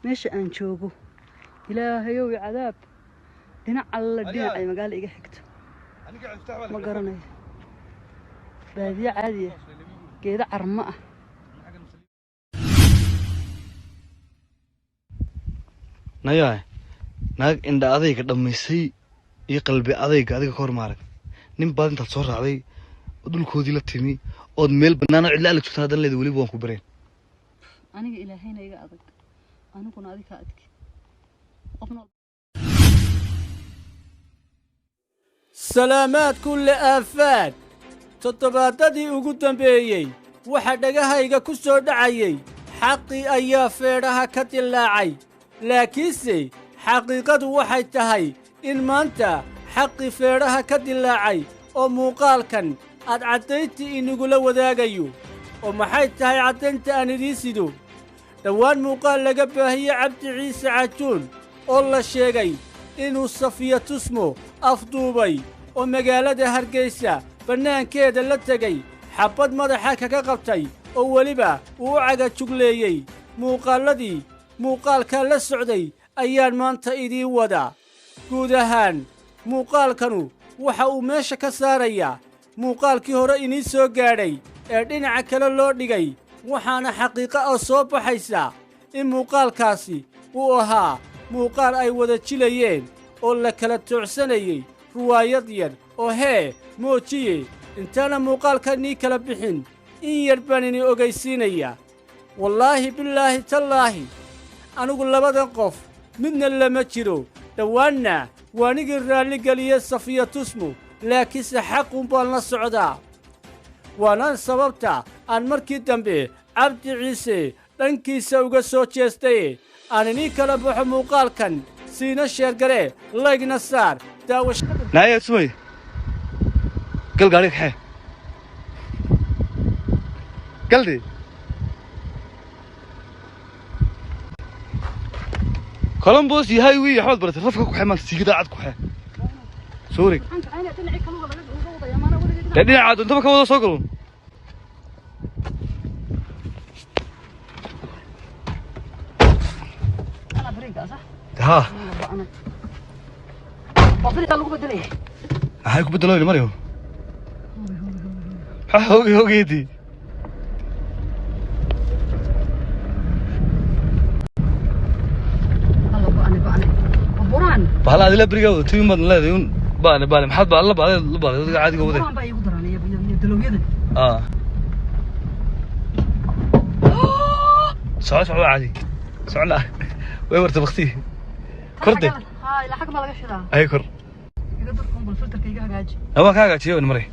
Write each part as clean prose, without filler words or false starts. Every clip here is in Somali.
Meesha aan joogo, Ilaahayow cadaab, dhinac alla dhinacay magaalo iga xigto ma garanayo. Baadiye caadiya, geedo carmo ah. Nayaa naag indha adayga dhammaysay iyo qalbi adayga adiga ka hor maarag. Nin baad intaad soo raacday oo dhulkoodii la timi ood meel bannaan oo cidla alla joogtaan, haddana leeda weliba waan ku bareen. Aniga Ilaahayna iga adag, aniguna adikaa adki qofna. Salaamaad kulle aafaad. Toddobaadadii ugu dambeeyey waxaa dhagahayga ku soo dhacayey xaqii ayaa feedhaha ka dillaacay, laakiinse xaqiiqadu waxay tahay in maanta xaqii feedhaha ka dillaacay oo muuqaalkan aad caddayntii inagula wadaagayo. Oo maxay tahay caddaynta aan idiin sido? Dhowaan muuqaal laga baahiyey Cabdi Ciise Cajuun oo la sheegay inuu Safiya Tusmo afduubay oo magaalada Hargeysa bannaankeeda la tegey, xabbad madaxa kaga qabtay oo weliba uu u cagajugleeyey, muuqaalladii muuqaalkaa la socday ayaan maanta idiin wadaa. Guud ahaan muuqaalkanu waxa uu meesha ka saarayaa muuqaalkii hore inii soo gaadhay ee dhinaca kale loo dhigay, waxaana xaqiiqo oo soo baxaysa in muuqaalkaasi uu ahaa muuqaal ay wada jilayeen oo la kala toocsanayey, ruwaayad yar oo hee moojiye. Intaana muuqaalka nii kala bixin, in yar baan ini ogaysiinaya. Wallaahi bilaahi tallaahi, anigu labadan qof midna lama jiro. Dhowaanna waanigii raalligeliyey Safiya Tusmo, laakiinse xaqun baan la socdaa, waana sababta aan markii dambe Cabdi Ciise dhankiisa uga soo jeestaye. Aan inii kala baxo muuqaalkan, siina sheergaree, laygna saar daawash. Naaya Sumay, gal gaariga, kaxee galdi. Columbus iyo highway waxbaad baratay. Rafka ku xee maanta, siigada cad ku xee, soo wareeg. Waxaan kacaynaya dhinacii kaluga laga uga wadaya maana weligeed. Dee dhinaca doontaba ka wada soo galun. Anaa bariga sax. Haa. Ba'anay waa barigaa lagu bedelaya. Maxay ku bedeloyni maryo? Maxaa hoogay hoogeydii? Alla ba'anay ba'anay waa buraan. Bahal adila berigaa wada timi baad leedahay un baale baale. Maxaad baa la baaday la baaday adiga caadiga waday? Buraan baa iigu daran iyo dalowyadan. Aa soco soco, caadi socna way warta bakti korde. Haa, ilaa xag maa laga shidaa? Ay kor. Iga durkun bal, filterka iga hagaaji. Waan ka hagaajiyo maray.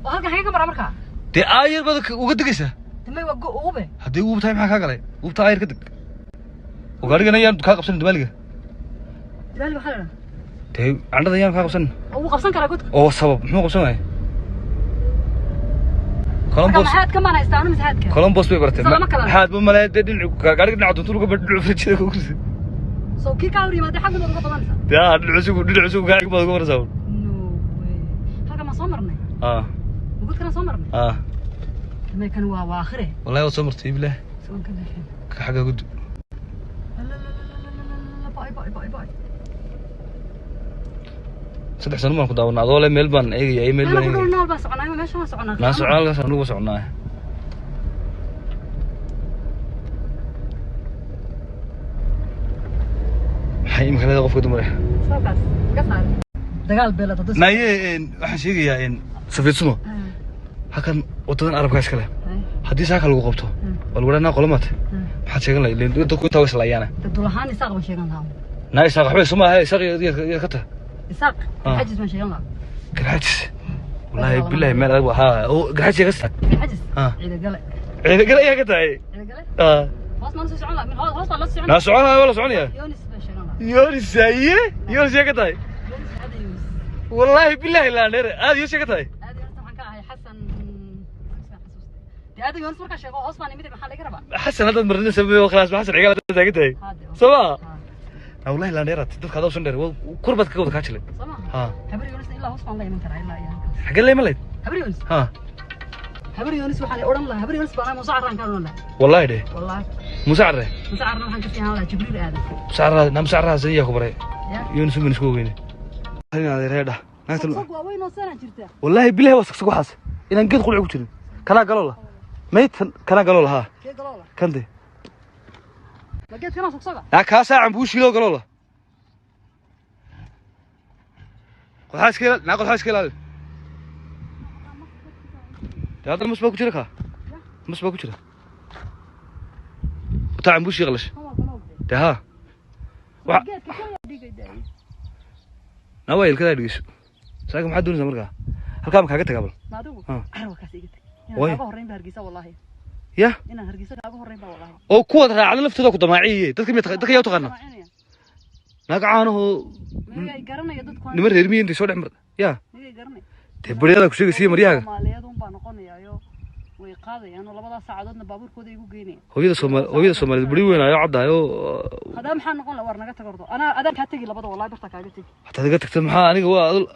Oo halkan xagee ka maraa markaa? Dee aayar baad uga degaysaa. Damay waa go ube. Haddii uub tahay maxaa kaa galay? Uubta aayar ka deg oo gaarigana yaan kaa qabsanin dabaaliga. Dabaali waxaa la dhahaa. Dee candhada yaan kaa qabsanin. Oo wuu qabsan karaa godka. Oo sabab muxuu qabsan waayay? Marka Columbus maxaad ka maanaystaa anu masaxaadka? Columbus bay baratay. Soo lama kala. Maxaad ma malay? Dee dhinacu gaariga dhinaca doontu uga badh dhinacu frijida ku kursi. Soo kii kaa hor yimaadee xaggan baad uga badanaysaa. Dee aa dhinacu sugu dhinacu sugu gaariga baad uga maraysaa. No way, halkan maan soo marnay? Aa. Ma godkana soo marnay? Aa. Damay kan waa aakhire. Wallahi waad soo martay bilaah. Soon ka leexin. Ka xagga gudub. La bye bye bye bye. 3 sano baan ku daawanaa adoo le meel baan eegaya iyo meel baan anagu dhul eegaya. Nool baan soconaa ima meesha waan soconaa. Naan socon halkaas anugu soconaa. Maxay imika leedahay qofka dumar ah? Sookaas iga saar dagaal beelad hadda. Naye waxaan sheegayaa Safiid Sumo, halkan wadadan Arabka iska leh, haddii saaka lagu qabto waa lagu dhahnaa qolo maate. Maxaad sheegan lahayd? Ileen dadku intaa way islayaana. Dul ahaan Isaaq baan sheegan lahaa. Naa Isaaq waxba isuma ahe. Isaaq yaad ka tahay? Isaaq. Ah. Xajis baan sheegan lahaa. Garxajis wallaahi billahi meel adag haa oo Garxajis yaa ka tahay. Xajis. Ah. Ciidagale. Ciidagale ayaa ka tahay. Ciidagale. Ah. Hoos maan soo socon lahaa, hoos baan la socon. Naa soconaya, waa la soconaya. Yonis baan sheegan lahaa. Yonis aye, Yonis yaa ka tahay? Yonis aada Yonis. Wallaahi billahi laandheer aad Yonis yaa ka tahay. Aada Yonis waxaan ka ahay Xasan. Yonis baan xasuustay. Dee aada Yonis markaan sheego hoos baan imid, maxaa laga rabaa? Xasan haddaad marnida sameeyo khalaas, Xasan Cigaal haddaad taagan tahay. Haade. Soo ma wallahi laandheeraad dadka adaa usan dheer kor baad kaga wada kaa jilay. Soo ma ha Habar Yonis ilaa hoos baan la iman karaa ilaa iyo halkaas. Xaggee la iman lahayd? Habar Yonis. Ha. Habar Yoonis waxaan odhan lahaa, Habar Yoonis baan Muuse Carraan ka odhan lahaa. Wallaahi dheh. Wallaahi. Muuse Carre. Muuse Carraan waxaan ka fiican lahaa Jibriil Aadan. Muuse Carra na Muuse Carra yaa ku baray. Ya. Yoonis umin isku ogeyne. Inaad reedha. Naagta Sogsog waa weyn oo sanaa jirta. Wallaahi bilahi waa sogsog waxaas. Inaan geed qulci ku jirin. Kanaa galoola. Maytan kanaa galoola haa. Kee galoola? Kante. Ma geed kanaa sogsoga? Naa kaa saacan buu shiiloo galoola. Qodxaa iska ilaali, naa qodxaa iska ilaali. Dee haddana mas baa ku jira kaa? Mas baa ku jira. Wataa cambuushii qalashay. Kan waa galool. Dee haa. Waxa- Geedka kan yaa dhigay daayay. Naa waa ilkadaa dhegeyso. Saaka maxaad doonaysaa markaa? Halkaa ma kaaga tagaa bal? Ma adigu? Ha. Carwa kaas iga tag. Inaan Way. kaaga horreyn baa Hargeysa wallaahi. Yah. Inaan Hargeysa kaaga horreyn baa wallaahi. Oo kuwaad raacda laftooda ku damaaciye. Dadka miyaa dadka yaa u taqaanaa? Damaacinaya. Naag caanahoo Miyay garanaya dadku? niman reer miyi intay soo dhex mar. Yaa. Miyay garanaya? Dee baryadaa ku sheegaysiiya maryahaaga. Soomaaliyeed un baa noqonayaayo way qaadayaan oo labadaas saacadoodna baabuurkooda igu geynayaan. Hooyada Soomaali hooyada Soomaaliyeed bari weyn ayaa caddahay oo Haddaba maxaa noqon lahaa? War naga tag ordo. Anaa adaan kaa tegi labada wallaahi barta kaaga tegi. Hataa iga tagta maxaa aniga waa adul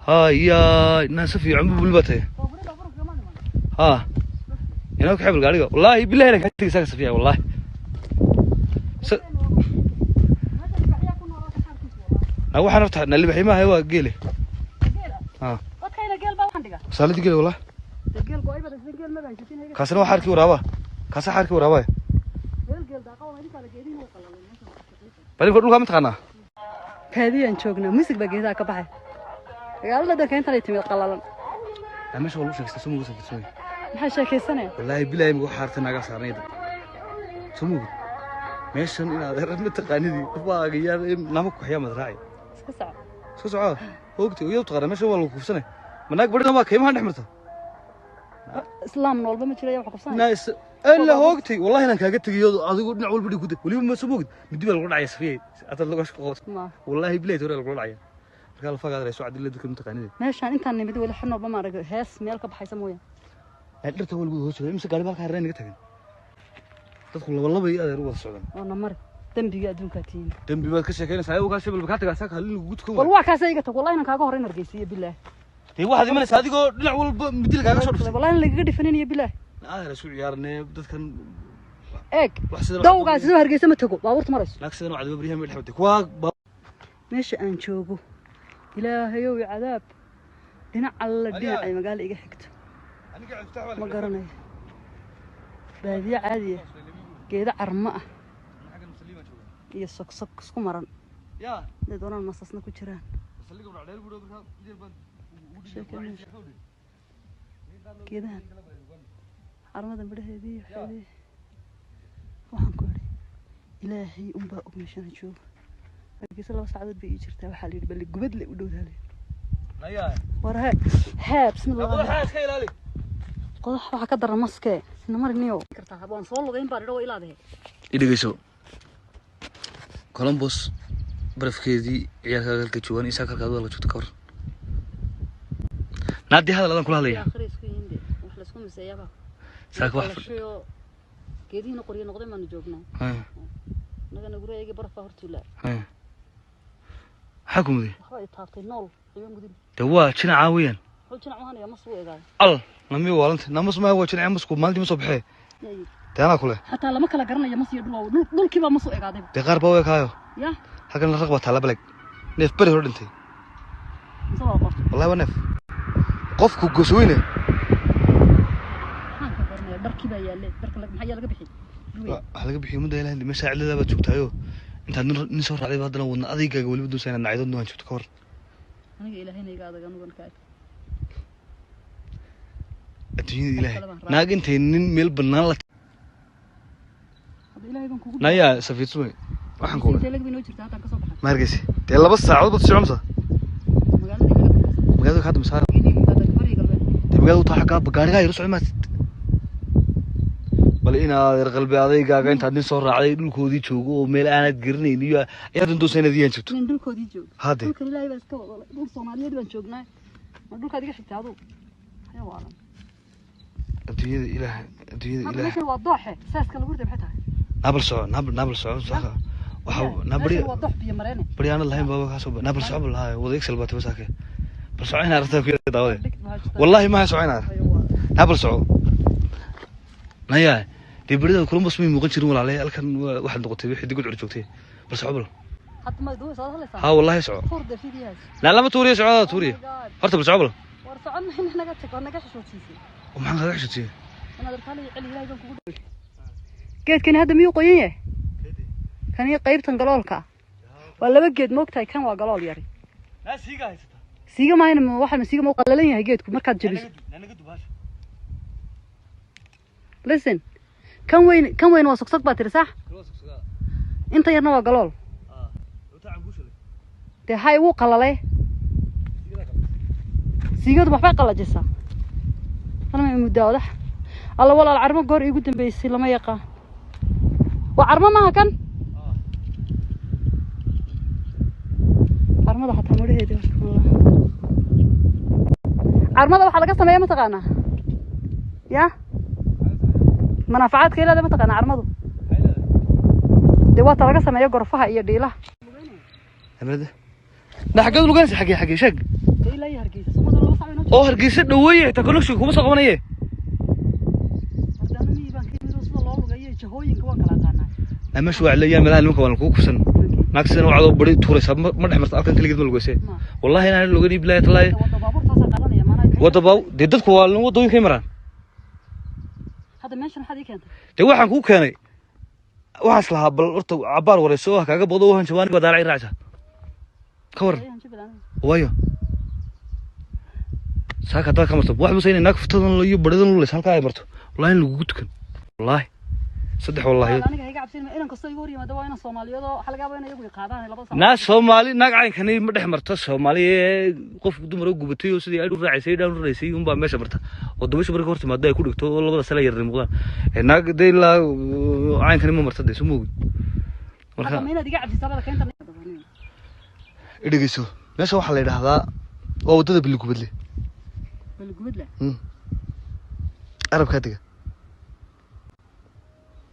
hayaa naa si fiican buu baa tahay. Soo guri baabuurka kama dhiman. Haa. Inoo ka xibal gaariga. Wallaahi billahi inaan kaa tegi saaka safiya wallaahi. Meesha libaaxyaa ku noolaa saxaabkiisa wallaahi. Naa waxaan horta naa libaxi maaha waa geele. Geel ah. Haa. Dadkayna geel baa waxaan dhigaa. Saalada geele wallaahi. Dee geel go'ay baad haysateen, geel maba haysatiin, hayga. Kaasina waa xaarkii waraabaa. Kaasa xaarkii waraabaa. Geel geel daaqa waa idinkaa la geedihin way qallaleen meesha waa shaqaysan. Bal imika dhulkaa ma taqaanaa? Baadiyaan joognaa, misig baa geedaha ka baxay. Magaalada dhanka intan ay timid qallalan. Naa meesha waa lagu sheekaystaa soo mugu sheekaystaa. Maxaa sheekaysanaya? Wallaahi billahi imika wax xaarta naagaa saarnayda. Soo mugu. Meeshan inaad reer ma taqaanidii qofbaaga yaa nama ku xayaa mad raaci. Iska soco. Iska soco. Hoogtay oo taqaanaa meeshan waa lagu kufsanay. Ma naag badhina waa kaymaha dhex marta. Islaam noolba ma jiro yaa wax qabsanaya. Nice. Alla hoogtay wallahi inaan kaaga tegayo adigu dhinac walba dhig ku day. Waliba ma soo moogid. Midi baa lagu dhacaya Safiyay. Hada lagu shaqo. Ma. Wallahi billahi toora lagu dhacaya. Marka la fagaad rayso cadilada dadka ma taqaanid. Meeshaan intaan nimid weli xun noolba ma arag hees meel ka baxaysa mooyaan. Dhirta waa lagu hoos joogaa. Imse gaari baa halkaa hareen naga tagan. Dadku laba laba iyo adeer u wada socdaan. Oo na mari. Dambiga adduunkaa tihiin. Dambi baad ka sheekeynaysaa. Ayagu kaa shabil ka tagaa saaka halin lagu tukan Wal waayo. waa kaas iga tag wallahi inaan kaaga horreyn Hargeysa billaah. Dee waxaad imanaysaa adigoo dhinac walba midi lagaaga soo dhuftay. Wallahi in lagaga dhifaninayo billaah. Adeer isku ciyaarnee dadkan Eeg. wax sidan Dawgaas sidoo Hargeysa ma tago baabuurta marayso. Naag sidan oo cadaba baryahan bay dhex martay. Kuwaa Meesha aan joogo ilaahayow i cadaab dhinac alla dhinacay magaalo iga xigto. Ma garanayo. Baadiye caadi ah geedo carmo ah iyo sogsog isku maran. Yaa. Dad doonaan masasna ku jiraan. Geedahan carmada midhaheedii waxeedii waxaan ku idhi ilaahay unbaa og meeshaan joogo. Hargeysa 2 saacadood bay ii jirtaa waxaa la yidhi balli gubadle u dhowdaa la yidhi. Nayaa. War hee hee bismillah. Qodaxa iska ilaali. Qodax waxaa ka daran maskee ina mariniyo. Kartaa waan soo lugayn baan idho waa ilaadahe. Idhegeyso. Columbus barafkeedii ciyaalka halka joogaan isaga halka adigu halka joogto ka war. Naadi hadal adaan kula hadlaya. Aakhir isku yihiin de wax la isku miseeyaba. Saaka wax Qalashayo geedihiina qoryo noqday maanu joognaa. Haya. Annagana gurigayga baraf baa hortuulaa. Haya. Maxaa ku muday? Waxba i taabtay nool iyo mudin. Dee waa jinaca weeyaan. Wuxuu jinac u hanayaa mas wuu eegaayo. Al nami waalanta namas ma waa jinaca masku maalintii ma soo baxee. Yaa yidhi. Dee anaa kule. Xataa lama kala garanayo mas iyo dhul waa dhul dhulkii baa mas u eegaaday. Dee qaar baa u eekaayo. Yah. Halkan la raq baa taala balag. Neef beri hore dhintay. Mise waa qof. Wallahi waa neef. Qofku gosweyne. Maxaan ka garanayaa dharkii baa yaalle dharka maxaa yaa laga bixiyey? Dhul weyn. Waxaa laga bixiyey muddo ilaahay meesha cidlada baad joogtaayo. Intaad nin soo raacday baa haddana wadna adeygaaga weliba doonaysaa inaad nacdo waan joogto ka war. Aniga ilaahayna iga adag anugan ka ag. Adduunyada ilaahay. Naag intay nin meel bannaan la Hadda ilaahay baan kugu Nayaa Safiid Sumay. Waxaan ku Intee lag bay noo jirtaa haddaan ka soo baxay. Ma hargeysa. Dee 2 saacadood baad soconaysaa. Magaaladii naga dambaysa. Magaalada ka dambaysa. Bariga galbeed. Dee magaalada taa xaggaa gaarigaa yar socon maad. Bal inaad yar qalbi adeygaaga intaad nin soo raacday dhulkoodii joogo oo meel aanad garanayn iyo ayaad doonaysaa inaad iyaan joogto. Nin dhulkoodii joogo. Hadde. Dhulkan ilaahay baa iska wada. Dhul Soomaaliyeed baan joognaa. Ma dhulkaad iga xigtaa adigu? Haya waalan. Adduunyada ilaahay, adduunyada Hadda ilaahay. meeshan waa dooxe. Saaska lagu riday maxay tahay? Naabal soco, naabal naabal soco saaka. Waxa naabari Meeshan waa doox biyo mareene. bari aanad lahayn baaba ka soo naabal soco bal lahaay wada Excel baa tabasaake. Bal soco inaad aragtaa ku yar daawade. Dhig maxaa jirtaa? Wallahi ma soco inaad. Haya waalan. Naabal soco. Naya, dee berida Columbus may muuqan jirin walaalay. Halkan waxaad noqotay wixii digud cur joogtay. Bal soco bal. Hadda ma duubaysa, waad hadlaysaa. Haa wallahi, soco. Tuur dee fiidiyahaas. Naa lama tuuriyo, socdaa tuuriyo. Oh my God. Horta bal soco bal. War socon mayna, naga tag, waa naga xishoodsiisay. Oo maxaan kaga xishootiyey? Inaad arkaan iyo celi, Ilaahay baan kugu dhawey. Geedkani hadda miyuu qoyan yahay? Kani qaybtan galoolka ah waa laba geed, moogtahay? Kan waa galool yari. Naa siiga haysata. Siiga maayna, waxa siiga ma u qalalan yahay geedku markaad jabiso. Naga dubaasha. Listen, kan weyn, kan weyn waa sogsog baa tiri, sax? Inta yarna waa galool. Dee hay, wuu qalalay. Siigadu waxbay qalajisaa. Anama muddaa odax alla walaal. Carmo goor iigu dambeysay lama yaqaan. Waa carmo maaha kan? Carmada xataa midhaheedi. Carmada waxaa laga sameeya mataqaanaa? Ya manaafacaadka ilaada mataqaanaa carmadu? Dee waa ta laga sameeyo gorfaha iyo dhiilaha. Amalada na xaggeed luganaysa? Xagee, xagee sheeg. Dee ilaa iyo Hargeysa somada laba sac bay noo. Oo Hargeysa dhaweeye, xitaa connection kuma soo qabanaye. Hardaana miyi baan ka yimid oo sida loo lugeeyo jahooyinka waan kala aqaanaa. Na meesha waa cilayaan meelaha nimanka waan kugu kufsan. Naag sidan wacdoo bari tuuraysa ma dhex marta halkan keligeed, ma lugayse? Ma. Wallahi inaan lugan, bilahi talaahi. Wadda baabuurtaasaa qaadanaya maanaa. Wadda baa dee, dadku waa waddooyinkay maraan. Hadda meeshan maxaad ii keentay? Dee waxaan kuu keenay waxaas lahaa, bal horta cabaar wareyso oo kaaga bodo oo hanjabaani baa daalac raacsa ka waran. Ayaan jibel aniga. Waayo saaka haddaad ka marto wax mase inay naag futadan iyo baridan lulaysa halkaa ay marto, wallahi in lagugu tukan, wallahi saddex wallahi. Walaal, aniga hayga cabsin. Inan kastoo igu hor yimaada waa inan Soomaaliyeed oo waxaa laga yaabaa inay iyagu i qaadaan laba sac. Naa Soomaali naag caynkani ma dhex marto Soomaali. Ee qof dumar oo gubatay oo sidii ay u raacaysay dhaan u raacaysay unbaa meesha marta oo dabayshu marka hor timaado ay ku dhigto oo labada sale yar muuqdaan. Ee naag dee ilaa caynkani ma marto dee, soo moogi marka. Hadda ma inaad iga cabsisaa bada keenta? Dhegeyso, meesha waxaa la yidhaahdaa waa waddada Biligubadle. Balgubadla. Arabkaa dega.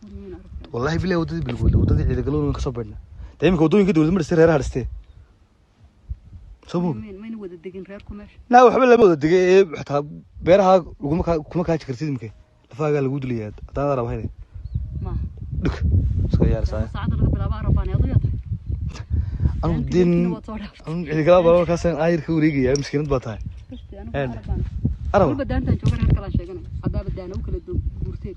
Warmiin aragtaa. Wallahi bilahi, waddadii Biligubadle, waddadii Ciidagaloon ka soo baydhna. Dee iminka waddooyinka dowladda ma dhistay, reeraha dhistee, soo moogi. Warmiin mayna wada degin reerku meesha. Naa waxba lama wada degay ee xataa beeraha laguma kaa kuma kaaji kartid. Imika lafahaagaa lagu dilayaa haddaan arab ahayn. Maaha. Dhig iska yaarsaa. Saacadda laga bilaabo arabaan adu yaa tahay. Anigu din waad soo dhaaftay. Anigu Ciidagalaa baa markaasaan aayar ka wareegaya. Miskiinad baa tahay. Basti anigu Een. arabaan. Arab. Walba daantaan jooga reer kalaan sheeganay haddaaba daana u kala guurteen.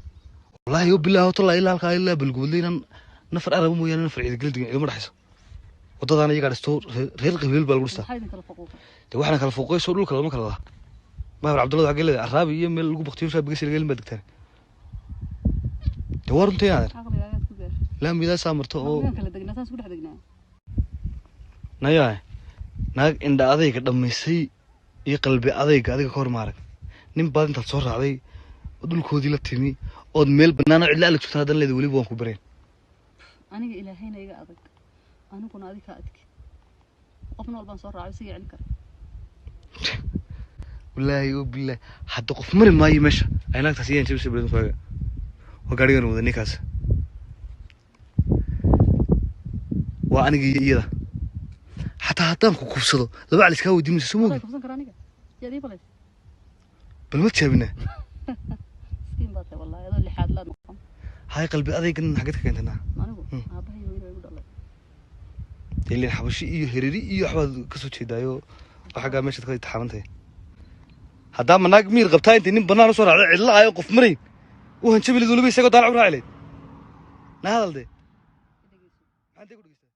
Wallahi yo bilahi tallaahi, ilaa halkaa ilaa Balgubadle inaan nafar araba mooyaane nafar Ciidagal degan ciidama dhexayso. Waddadaana iyagaa dhisto, reer qabiil baa lagu dhistaa. Maxaa idin kala faquuqay? Dee waxaana kala fooqayso dhulka lama kala laha. Mahabar Cabdullada xaggee leedahay araabi iyo meel lagu baktiyo shaabiga silgelin baa degtaan. Dee waa runtii inaadan Caqligaagaad ku beer. Laamidaasaa marto oo Waan kala degnaa, saas ku dhex degnaa. Nayaa, naag indha adayga dhammaysay iyo qalbi adayga adiga ka hor maarag. Nin baad intaad soo raacday oo dhulkoodii la timi ood meel bannaan oo cidla ala joogta haddana leeda weliba waan ku bareen. Aniga Ilaahayna iga adag, aniguna adi kaa adki. Qof nool baan soo raacay, isaga celin kara. Wallaahi oo bilaahi, hadda qof mari maayo meesha ay naagtaas iyaan jabisay beledin kuaga. Waa gaarigan wada ninkaas, waa aniga iyo iyada. Xataa haddaan ku kufsado laba calis kaa weydiin mayso, soo Waday moogi. Kufsan kara aniga yaad ii balays. Bal ma jaabinaa? Miskiin baa tahay wallahi, adoo lixaad laad noqon. Hay, qalbi adaygan xageed ka keentanaa? Anigu aabahay hooyada igu dhalay. Ileen xabashi iyo hereri iyo waxbaad ka soo jeedaayo oo xaggaa meeshaad ka taxaabantahay. Haddaa ma naag miir qabtaa intay nin bannaan usoo raacdo cidla ayo qof marayn u hanjabi layd, weliba isagoo daalac u raaci layd? Na hadal dee, maxaan dee ku dhegeystaa?